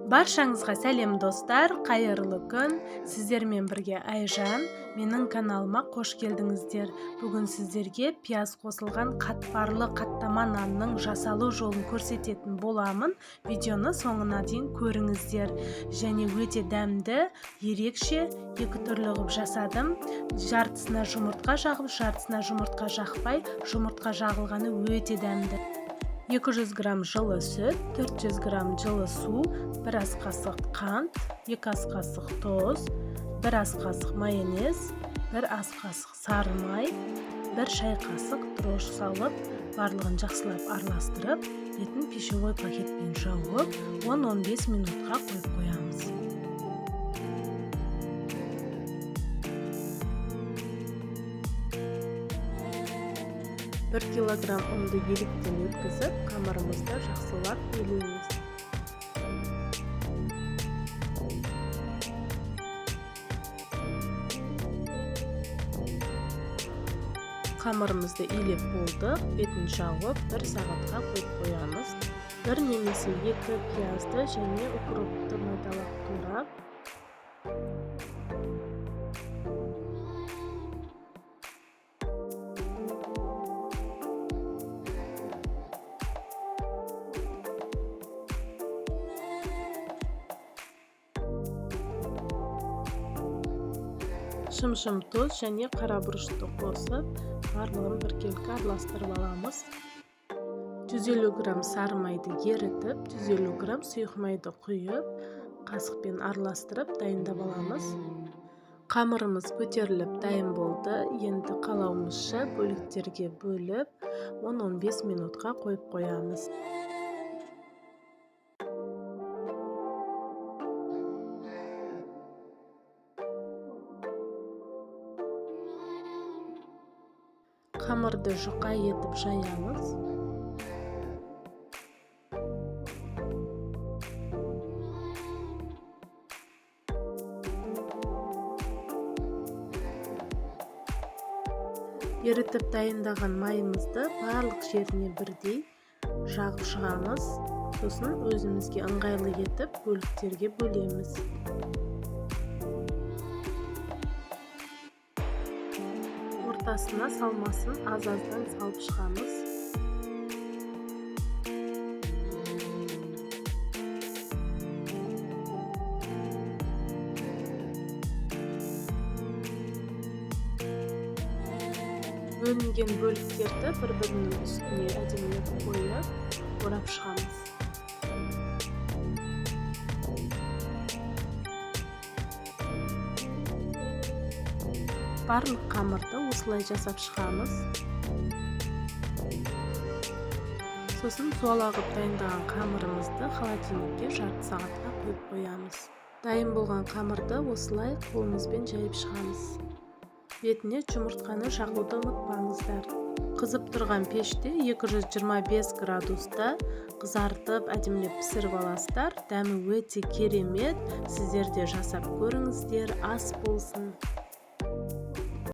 Баршаңызға сәлем достар, қайырлы күн. Сіздермен бірге Айжан. Менің каналыма қош келдіңіздер. Бүгін сіздерге пияз қосылған қатпарлы қаттама нанның жасалу жолын көрсететін боламын. Видеоны соңына дейін көріңіздер. Және өте дәмді, ерекше екі түрлі қылып жасадым. Жартысына жұмыртқа жағып, жартысына жұмыртқа жақпай, жұмыртқа жағылғаны өте дәмді. 200 грамм жылы сүт, 400 грамм жылы су, 1 ас қасық қант, 2 ас қасық тұз, 1 ас қасық майонез, 1 ас қасық сары май, 1 шай қасық дрожж салып, барлығын жақсылап араластырып, бетін пищевой пакетпен жауып, 10-15 минутқа қойып қоямыз. 1 килограмм ұнды електен өткізіп, қамырымызды жақсылап илейміз. Қамырымызды илеп болдық, бетін жауып, 1 сағатқа қойып қоямыз. 1 немесе 2 пиязды және укропты майдалап турап, шымшым тұз және қара бұрышты қосып, барлығын біркелкі араластырып аламыз. 150 грамм сары майды ерітіп, 150 грамм сұйық майды құйып, қасықпен араластырып дайындап аламыз. Қамырымыз көтеріліп дайын болды. Енді қалауымызша бөліктерге бөліп, 10-15 минутқа қойып қоямыз. Қамырды жұқа етіп жаямыз. Ерітіп дайындаған майымызды барлық жеріне бірдей жағып шығамыз. Сосын өзімізге ыңғайлы етіп бөліктерге бөлеміз. Ортасына салмасын аз-аздан салып шығамыз. Бөлінген бөліктерді бір-бірінің үстіне әдемілеп қойып, орап шығамыз. Барлық қамырды осылай жасап шығамыз. Сосын зуала қылып дайындаған қамырымызды холодильникке жарты сағатқа қойып қоямыз. Дайын болған қамырды осылай қолымызбен жайып шығамыз. Бетіне жұмыртқаны жағуды ұмытпаңыздар. Қызып тұрған пеште 225 градуста қызартып, әдемілеп пісіріп аласыздар. Дәмі өте керемет. Сіздер де жасап көріңіздер. Ас болсын.